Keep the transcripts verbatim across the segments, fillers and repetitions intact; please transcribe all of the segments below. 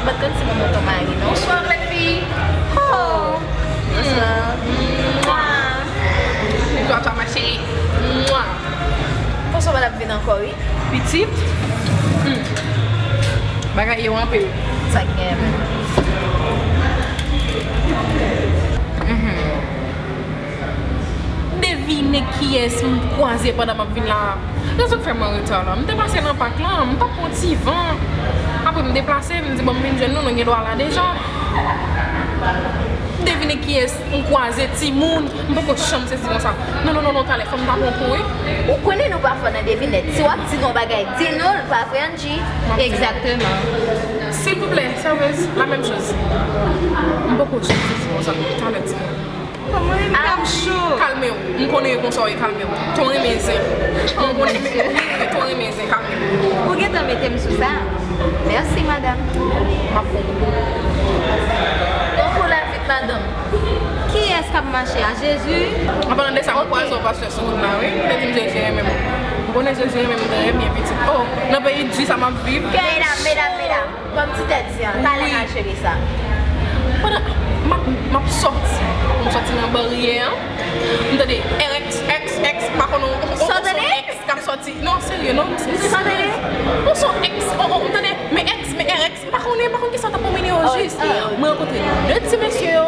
Tann si mwen tonton mari non. Bonsoir les filles. Oh. Bonsoir. Mwa. Bonsoir, mwa. Bonsoir, madam vin ankò, wi. Pitit. Hmm. Bagay yo anpil. Sa k gen menm. Mhm. Devine kiyès m kwaze pandan m ap vin la. Rezon k fè m an reta la, m te pase nan pak la, m t ap pran ti van. Apre m deplase, m di, "Bon, m vin jwenn nou, nou gen dwa la deja." Devine kiyès m kwaze, timoun, m poko janm sezi konsa. Non, non, non, non, talè, fò m ta pran kou, wi. Ou konnen nou pa fò nan devinèt. Si w ap di nou yon bagay, di nou l, pa vre, Angie? Egzakteman. Silvouplè, serveuse, la menm choz. M poko janm sezi konsa. Talè, timoun. Kòman e, m cho? Kalme w. M konnen e konsa w ye, kalme w. Ton renmen zen. M konnen, wi, ton renmen zen, kalme w. Ou gentan mete m sou sa. Mèsi, madanm. M ap pran kou. Pran kou la vit, madanm. Kiyès k ap mache a? Jezi? An palan de sa, m kwaze yon pastè sou wout la, wi. Li te di m Jezi renmen m. M konnen Jezi renmen m trè byen, pitit. Oh, nan peyi di sa m ap viv. Medam, medam, medam. Kòm ti tèt di an, talè n al jere sa. Pandan m ap, m ap sòti, m sòti nan baryè an, m tande R X, X, X, m pa konn on, on, on, on son X k ap sòti. Non, serye, non. Sa w tande? On son X, on, on, m tande, men X, men R X, m pa konnen, m pa konn kisa w t ap pwonmennen yo jis. Mwen rankontre de ti mesye yo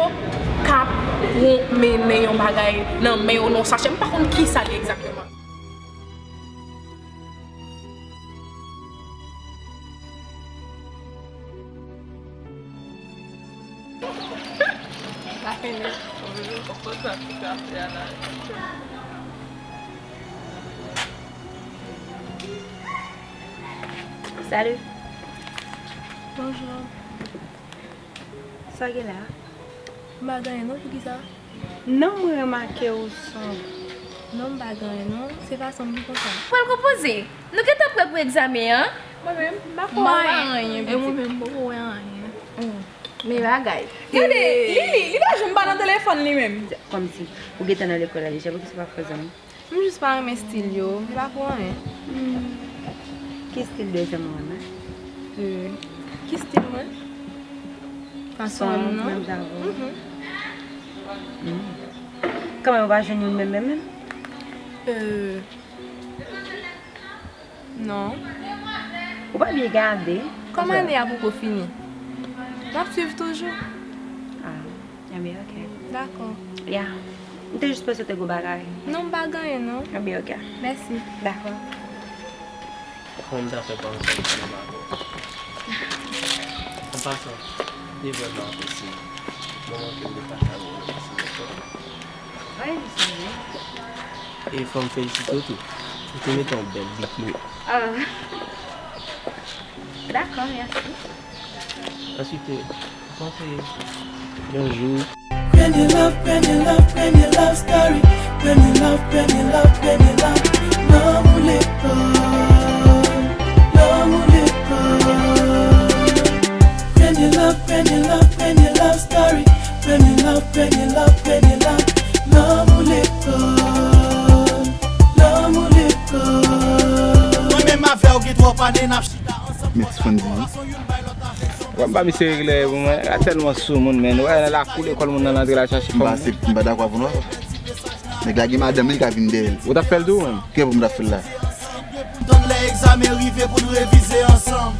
k ap pwonmennen yon bagay nan men yo, nan yon sachè, m pa konn kisa l ye egzakteman. Salut. Bonjour. Sa gen la? M pa gen anyen non, poukisa? Non, mwen remake ou son. Non, m pa gen anyen non, se fason m ki konsa. Pral konpoze. Nou gentan prè pou egzamen an. Mwen menm, m pa fè anyen. E mwen menm, m poko wè anyen. Hmm. Men bagay. Gade, Lili, li pa janm pa nan telefòn li menm. Kòmsi, ou gentan nan lekòl la deja, poukisa w pa fè zanmi? M jis pa renmen stil yo, se pa pou anyen. Hmm. Ki stil de zanmi w renmen? Euh, ki stil mwen? Fason m nan? Menm jan avè w. Mhm. Hmm. Kanmenm ou pa jwenn youn menm, menm, menm? Euh, non. Ou pa byen gade. Kòm ane a poko fini, m ap swiv toujou. Ah. Ebyen, ok. Dakò. Ya. M te jis panse w te gwo bagay. Non, m pa gen anyen, non. Ebyen, ok. Mèsi. Dakò. Kòman m ta fè pa ansanm ansanm avè w? An pasan, m te vrèman apresye moman ke m te pase avè w nan pisine an. Wi, m sonje. E fò m felisite w tou. Ou te mete yon bèl bikini. Ah. Dakò, mèsi. Answit, ou panse yon jou. Premye love, premye love, premye love story. Premye love, premye love, premye love. Lanmou lekòl, lanmou lekòl. Premye love, premye love, premye love story. Premye love, premye love, premye love. Lanmou lekòl, lanmou lekòl. Mwen menm avè w gen twòp ane n ap chita ansanm. Men ti fon di. Wè, m ba misye regle pou mwen. A tèlman sou moun, men. Wè, nan lakou lekòl moun nan antre la chache fòm. M pa aksepte, m pa dakò avè w non. Nèg la gen madanm li ka vin dèyè l. Ou t ap fè l tou, menm? Ki pou m t ap fè l la? Pou n tann lè egzamen rive pou n revize ansanm.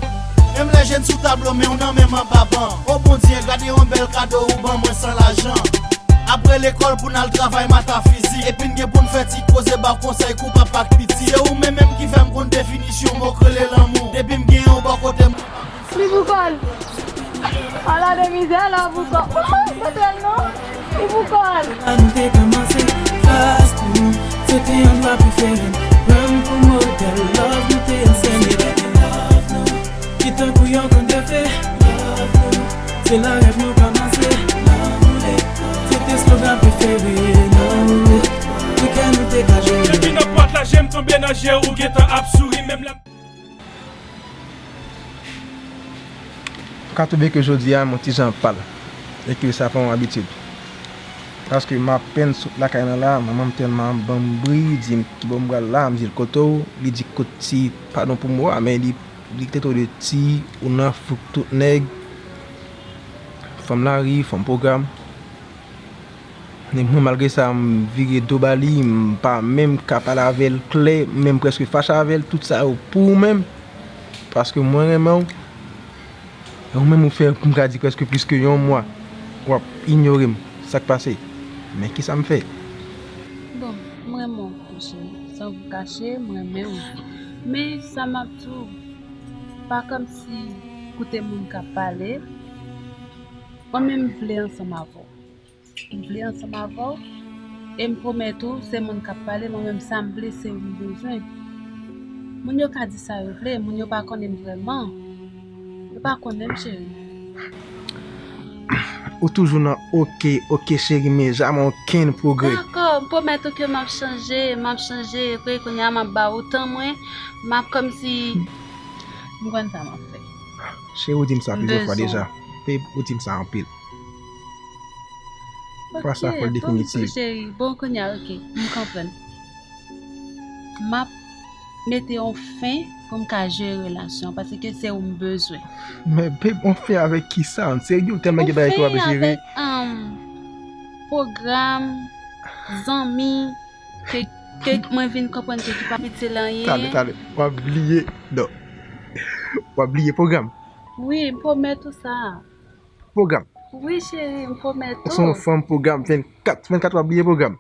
Menm lè je n sou tablo, men w nan men m anba ban. O Bondye, gade yon bèl kado ou ban mwen san lajan. Apre lekòl pou n al travay matafizik. Epi n gen pou n fè ti koze, ba w konsèy kou papa k pitit. Se ou menm menm ki fè m konn definisyon mo k rele lanmou. Depi m gen yon bò kote m. Li pou kò l. Ala de mizè la pou kò. Ou pa konprann non. Li pou kò l. A nou te kòmanse fast food. Se te andwa prefere m. Pran m pou modèl love nou te ansèyne. Ki tankou yon konn de fe. Love nou. Se la rèv nou kòmanse. Lanmou lekòl. Se te slogan prefere nou. Pou kè nou te ka jere. Depi nan pòt la, je m tonbe nan je w, ou gentan ap souri, menm lè m. M ka twouve ke jodi a, m on ti jan pal. E ke sa pa yon abitid. Paske m apèn sot lakay lan la, manman m tèlman ban m bri, di m ki bò m pral la, m di l kote w, li di kot ti, padon pou mo a, men li Li te twò de ti, ou nan fouk tout nèg, Fanm lari, fanm pwogram. Men mwen, malgre sa, m vire do ba li, m pa menm ka pale avè l klè, m menm prèske fache avè l, tout sa yo pou ou menm, paske mwen renmen w. E ou menm ou fè, m ka di, prèske plis ke yon mwa, w ap inyore m. Sa k pase? Men kisa m fè? Bon, m renmen w, monchè. San pou kache, m renmen w. Men sa m ap di w, pa kòmsi koute moun k ap pale. Mwen menm, m vle ansanm avè w. M vle ansanm avè w. E m pwomèt ou, se moun k ap pale, mwen menm, sa m vle, se ou m bezwen. Moun yo ka di sa yo vle, moun yo pa konnen m vrèman. Yo pa konnen m, cheri. Ou toujou nan oke, oke, cheri, men jamè okenn pwogrè. Dakò, m pwomèt ou ke m ap chanje, m ap chanje. Epi kounye a, m ap ba ou tan mwen, m ap kòmsi, m konn sa m ap fè. Cheri, ou di m sa plizyè fwa deja. Babe, ou di m sa anpil. Fwa sa, fò l definitif. Ok, bon, cheri, bon, kounye a, ok, m konprann. M ap mete yon fen pou m ka jere relasyon, paske se ou m bezwen. Men, babe, yon fen avèk kisa? Se ou tèlman gen bagay ke w ap jere. Yon fen avèk, um, pwogram, zanmi, ke, ke mwen vin konprann ke ki pa itil anyen. Tale, tale. W ap bliye, non. W ap bliye pwogram. Wi, m pwomèt ou sa. Pwogram. Wi, cheri, m pwomèt ou. Ou se yon fanm pwogram, vennkat sou vennkat w ap bliye pwogram.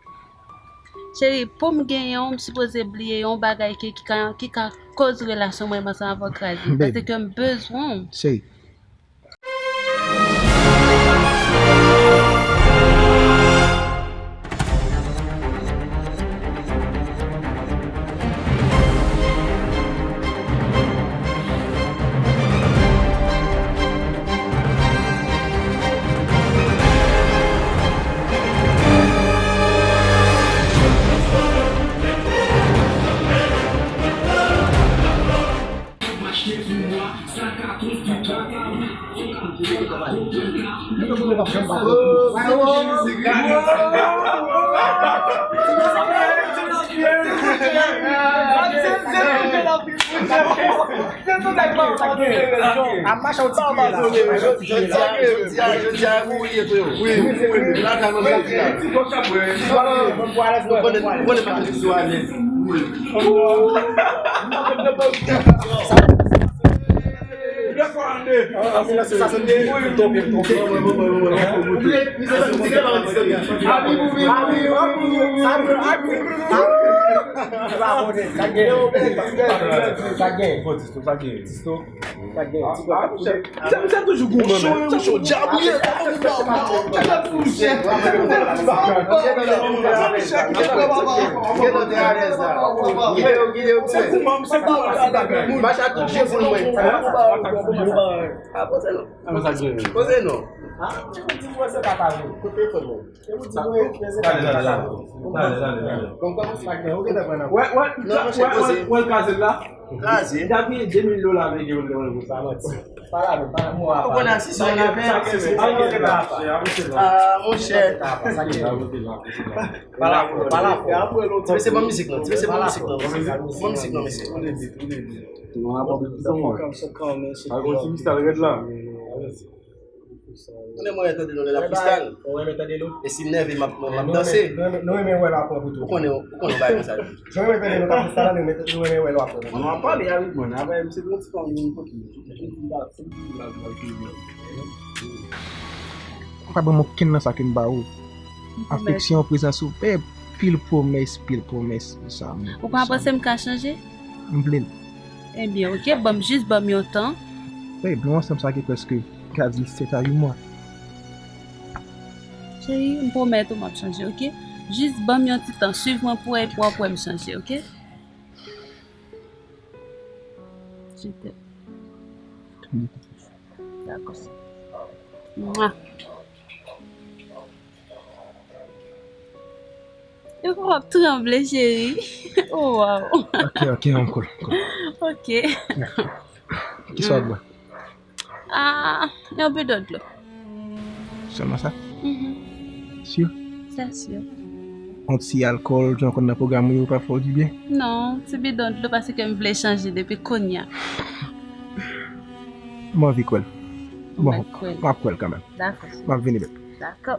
Cheri, pou m genyen w, m sipoze bliye yon bagay ke, ki ka, ki ka koz relasyon mwen ansanm avè w kraze. Babe. Paske m bezwen w. Cheri. Jodi a, jodi a, jodi a, ou ye, freo. Wi, wi, wi. La, la, la, la. Ou konnen, ou konnen pa sou alèz. Sa gen. Sa gen. Sa gen. Misye toujou goumen, men. Misye djab, wi. Mache ak tout je pou mwen. Poze non. Poze non. Kote fè mwen. Tale, tale, tale. Tale, tale, tale. Wè, wè, wè, wè, wè l kraze la. Kraze. Li ta peye de mil dola avèk yo, li te wè l pou sa, manti. Ou konn asiste yon avè. Ah, monchè. Ti mesye, ban mizik non. Ti mesye, ban mizik non, mesye. Ban mizik non, mesye. Ou renmen mwen tande nou lè l ap freestyle? Ou renmen tande nou? E si m nève, m ap, m ap danse. Nou renmen, nou renmen wè l apre pou tou. Ou konnen, ou konnen bagay konsa. Nou renmen tande nou t ap freestyle, nou renmen, nou renmen wè l apre pou tou. Nou ap pale avèk mwen, avè m se yon ti fanm, yon kote. Ou pa ban m okenn nan sa ke m ba ou. Afeksyon, prezans ou, e pil pwomès, pil pwomès, sa. Ou pa panse m ka chanje? M vle l. Ebyen, oke, ban m, jis ban m yon tan. Babe, nou ansanm sa gen prèske kazi sèt a uit mwa. Cheri, m pwomèt ou m ap chanje, oke? Jis ban m yon ti tan, swiv mwen pou wè, epi w ap wè m chanje, oke? Je t'aime. Dakò. Mwa. Ou ap tranble, cheri. Oh, wow. Ok, ok, I'm cool, cool. Ok. Kisa w ap bwè? Ah, yon bidon dlo. Sèlman sa? Mhm. Sur? Sa sur. Yon ti alkòl, jan w konn nan pwogram ou yo, pa fè w dibyen? Non, ti bidon dlo paske m vle chanje depi kounye a. M anvi kwè l. Bon, m ap kwè l kanmenm. Dakò. M ap vini, bèt. Dakò.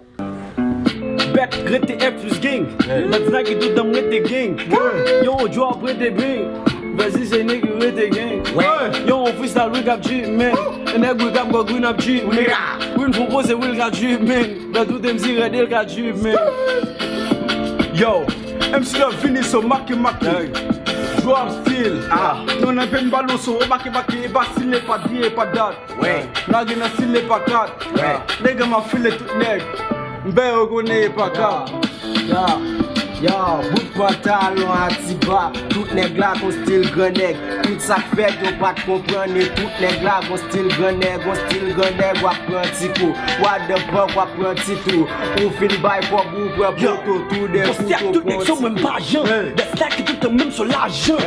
Bèt, rete F plus gang. Nan Nike tout dan m rete gang. Yo, Joe ap rete bang. Vas-y, se nèg yo rete gang. Yo, on freestyle, wi k ap drip, man. Nèg wi k ap gòg, wi n ap drip, man. Wi n fon poze, wi l ka drip, man. Bèt tout M C rèd, el ka drip, man. Yo, M C Love vini so make make. Joe ap feel. Non, nan pen balon so make make, e pa stil, e pa di, e pa dat. Lage nan stil, e pa kat. Nèg an m ap file tout nèg. M fè yo konnen e pa kat. Ya, ya, bout pantalon Atiba. Tout nèg la gon stil gran nèg. Tout sa k fèt yo pa t konprann. E tout nèg la gon stil gran nèg, gon stil gran nèg. W ap pran ti kou. What the fuck, w ap pran ti tou. Ou fin bay kòb, ou pran poto. Toudenkou, tout nèg sou menm pajan. Dèf la ki tout an menm sou lajan.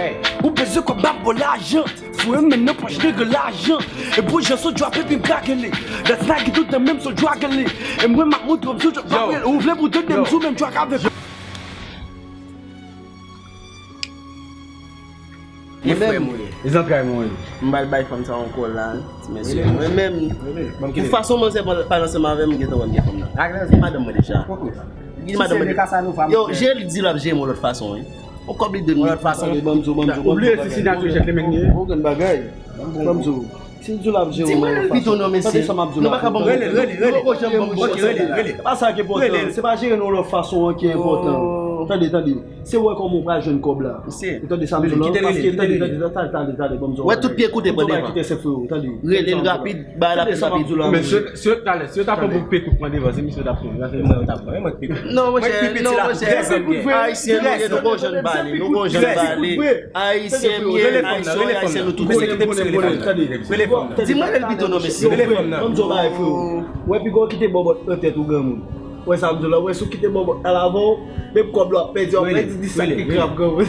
Ou bezwen kòb, m ap ba w lajan. Foure men nan pòch nèg lajan. E pou jan so drop epi m ka gele. Dèf la ki tout an menm so drop gele. E mwen m ap montre w m sou drop pa prele. Ou vle pou tande m sou menm track avèk. E frè m ou ye. E zantray mwen ye. M pral bay fanm sa yon kòl la, ti mesye. Mwen menm, pou fason manzè pa, pa ansanm avè m, m gentan wè m gen fanm nan. Li madanm mwen deja. Li madanm mwen deja. Yo, jere li, di l ap jere m yon lòt fason, wi. Yon kòb li dwe m. Yon lòt fason. Tande, ban m di w, ban m di w, ban m di w, ban m di w. Ou bliye si sinati w chèk li menm li ye? Okenn bagay. Ban m di w. Si m di w l ap jere w yon lòt fason. Timoun, Elvito non, mesye. Tande sa m ap di w la. Nou pa ka ban m. Rele l, rele l, rele l. Ok, rele l, rele l. Se pa sa ki enpòtan. Se pa jere nou yon lòt fason an ki enpòtan. Tande, tande. Se wè kòman w pral jwenn kòb la. Ou tande sa m di w la? Paske, tande, tande, tande, tande, tande, ban m di w yon bagay. Wè tout pye koute pran devan. Kite se frè w, tande. Rele l rapid, bay l rapid, rapid. Men si yo, si yo, talè, si yo ta pran pou pye kout pran devan, se misye yo t ap pran. Mwen, mwen, mwen, mwen. Non, monchè, non, monchè. Ayisyen nou ye, nou gon jan n pale, nou gon jan n pale. Ayisyen m ye, Ayisyen w ye, Ayisyen nou tout ye. Di mwen rele l pito non, mesye. Ban m di w yon bagay, frè w. Wè, piga w kite bòbòt nan tèt ou, granmoun. Wè sa m di w la, wè si w kite bòbòt la avè w, menm kòb la w ap pèdi, w ap pèdi di sa ki grav, granmoun.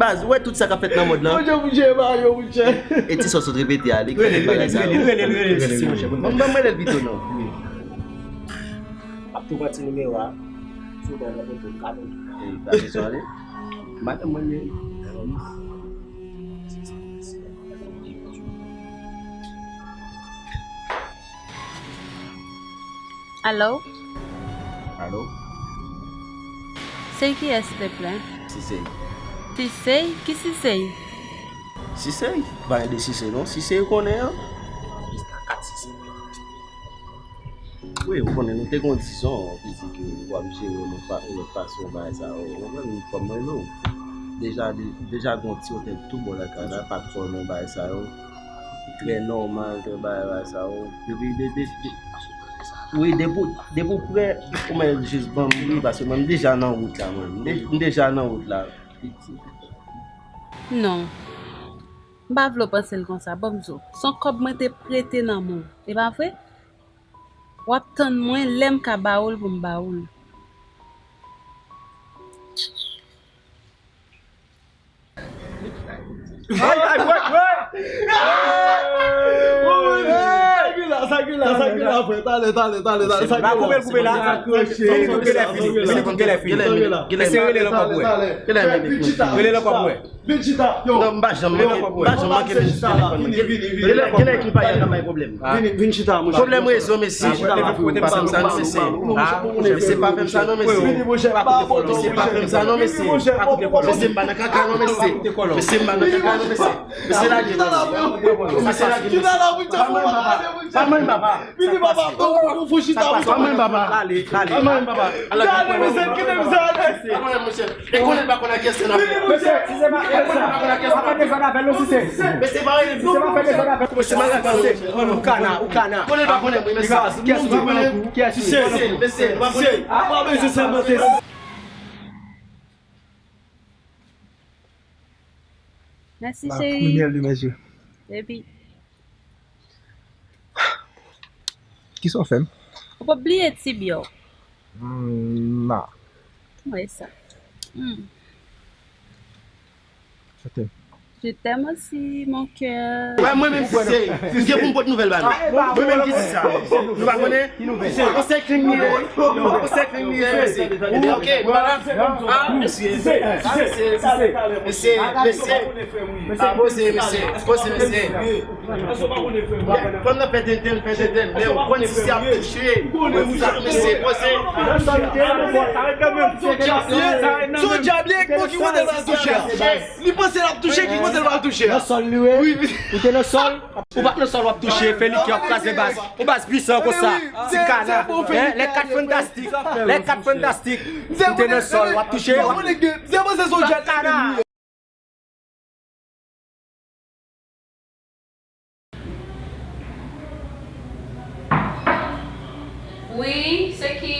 Baz, ou wè tout sa k ap fèt nan mond lan? Monchè, monchè, ba yo, monchè. E ti sa w sot repete a, li k fè tout bagay sa yo. Rele l, rele l, rele l, si, monchè. Ban m, ban m rele l pito non. M ap tou pran ti nimewo a. Si w gen yon photo, m ka ban w. E, pa bezwen ale. Madanm mwen ye. Alo? Alo? Se kiyès, silteplè? Sisey. Sisey? Ki Sisey? Sisey? Pa gen de Sisey non. Sisey ou konnen an? Wi, ou konnen nou te gen yon dizon ki di ke w ap jere nou pa, yon lòt fason bagay sa yo. Ou konprann, fanm mwen renmen w. Deja, de-, deja gen yon ti otèl tou bò lakay la, pa t fò non bagay sa yo. Trè nòmal, trè bagay, bagay sa yo. Depi, de, de, de, wi, depi, depi w prè, ou mèt jis ban m li, paske mwen, m deja nan wout la, mwen. M de-, m deja nan wout la. Non. M pa vle w panse l konsa, ban m di w. Se yon kòb mwen te prete nan men w, e pa vre? W ap tann mwen lè m ka ba ou l pou m ba ou l. Ay, ay, wè, wè! Sa ki la, sa ki la, sa ki la, frè. Talè, talè, talè, talè. Sa ki la. Koupe l, koupe la. Koupe lè fini. Vini koupe lè fini. Eseye rele l ankò pou wè. Rele l ankò pou wè. Vin chita. Yo. Non, m pa janm manke, m pa janm manke vin sou telefòn mwen. Gen, gen nèg ki pa ka bay pwoblèm. Vin, vin chita, monchè. Pwoblèm rezo, mesye. Pa fè m sa non, mesye. Mesye, pa fè m sa non, mesye. Mesye, pa fè m sa non, mesye. Mesye, m pa nan kaka non, mesye. Mesye, m pa nan kaka non, mesye. Mesye, lage non, mesye. Mesye, lage non, mesye. Pa manyen papa. Vini, papa, pou, pou, pou chita, pou chita. Pa manyen papa. Ale, ale. Pa manyen papa. Gade, mesye, kite m sa, mesye. Pa manyen, mesye. E konnen l pa konn ak kèsyon nan. Vini, mesye. Mesye, si se pa, e konnen l pa konn ak kèsyon nan. Pa fè dezòd avè l non, si se. Mesye, pa rele m. Si se pa fè dezòd avè l. Mesye, malak la, mesye. Ou kana, ou kana. Konnen l pa konnen mwen, mesye. Kiyès ou konnen? Kiyès ou konnen? Mesye, mesye, nou pa konnen. Ah, pa bezwen sèmante. Mèsi, cheri. La première de mes yeux. Epi? Kisa w fè m? Ou p ap bliye ti byè w. Hmm, na. Wè sa. Hmm. Je t'aime. Je t'aime aussi, mon cœur. Wè, mwen menm ki se, m gen pou m pot nouvèl ba nou. Mwen menm ki di sa. Nou pa konnen? Yon sèl kreng li ye. Yon sèl kreng li ye, mesye. Ok, nou pa la. Ah, mesye. Ah, mesye. Mesye, mesye. Ah, poze, mesye. Poze, mesye. Fanm nan fè tenten, fè tenten. Men ou konnen si se ap touche. Mesye, poze. Se yon dyab li ye, ki kote l pral touche a? Li panse l ap touche, ki kote l pral touche a? Nan sòl li ye. Wi, wi. Ou te nan sòl? Ou pa t nan sòl, w ap touche, Felike, w ap kraze baz. Ou baz pwisan konsa. Ti kana. Hein? Les quatre fantastiques. Les quatre fantastiques. Ou te nan sòl, w ap touche. Se panse se yon dyab li ye. Wi, se ki?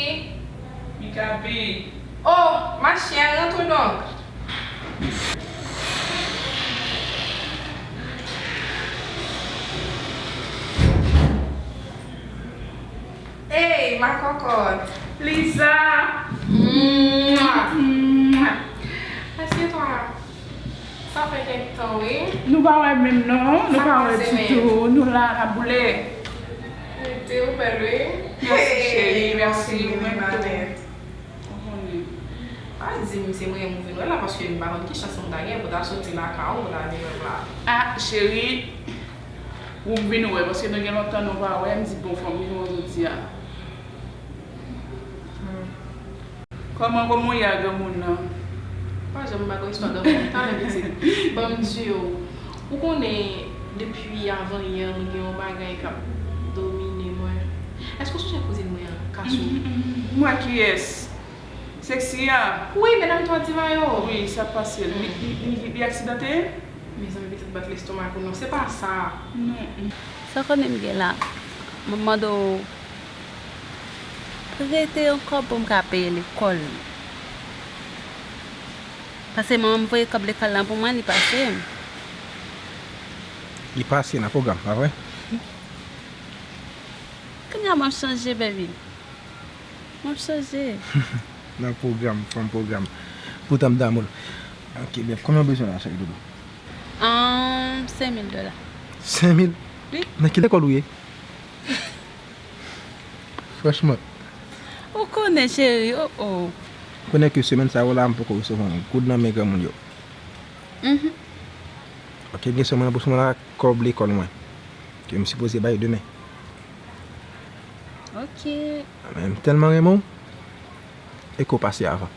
Mikaben. Oh, ma chère, rentre donc. Hey, ma cocotte. Lisa. Mwa. Mwa. Assieds-toi. Sa fè kèk tan, wi. Nou pa wè menm non, nou pa wè ditou. Nou la, n ap boule. Rete, ou bèl, wi. Mèsi, cheri, mèsi, ou menm tou. Ou konnen. Pa di m se mwen ou vin wè la, paske m pa konn ki chans m ta gen pou ta soti lakay ou pou ta vin wè m la. Ah, cheri, ou vin wè, paske nou gen lontan nou pa wè, m di, bon, fò m vin wè w jodi a. Kòman, kòman w ye a granmoun nan? Pa janm ba yon istwa granmoun, talè pitit. Ban m di w, ou konnen, depi avan yè, nou gen yon bagay k ap domine mwen. Èske w sonje kouzin mwen an, Kasou? M wè kiyès. Sexy a? Wi, medam twa diva yo. Wi, sa pase l. Li, li, li, li aksidante? Mezanmi, pitit bat lestomak ou non, se pa sa. Non. Sa w konnen m gen la? M ap mande w prete yon kòb pou m ka peye lekòl li. Paske manman m voye kòb lekòl lan pou mwen, li pase m. Li pase nan pwogram, pa vre? Kounye a m ap chanje, baby. M ap chanje. Nan pwogram, fanm pwogram. Poutan m damou l. Ok, bèf, konbyen w bezwen la, chèk doudou? Ahn, senk mil dola. Senk mil? Wi. Nan ki lekòl ou ye? Franchman. Ou konnen, cheri, oh, oh. Konnen ke semèn sa yo la, m poko resevwa yon goud nan men granmoun yo. Mhm. Ok, gen semèn pou semèn la, kòb lekòl mwen. Ke m sipoze bay demen. Ok. Men m tèlman renmen w, e ke w pase avan.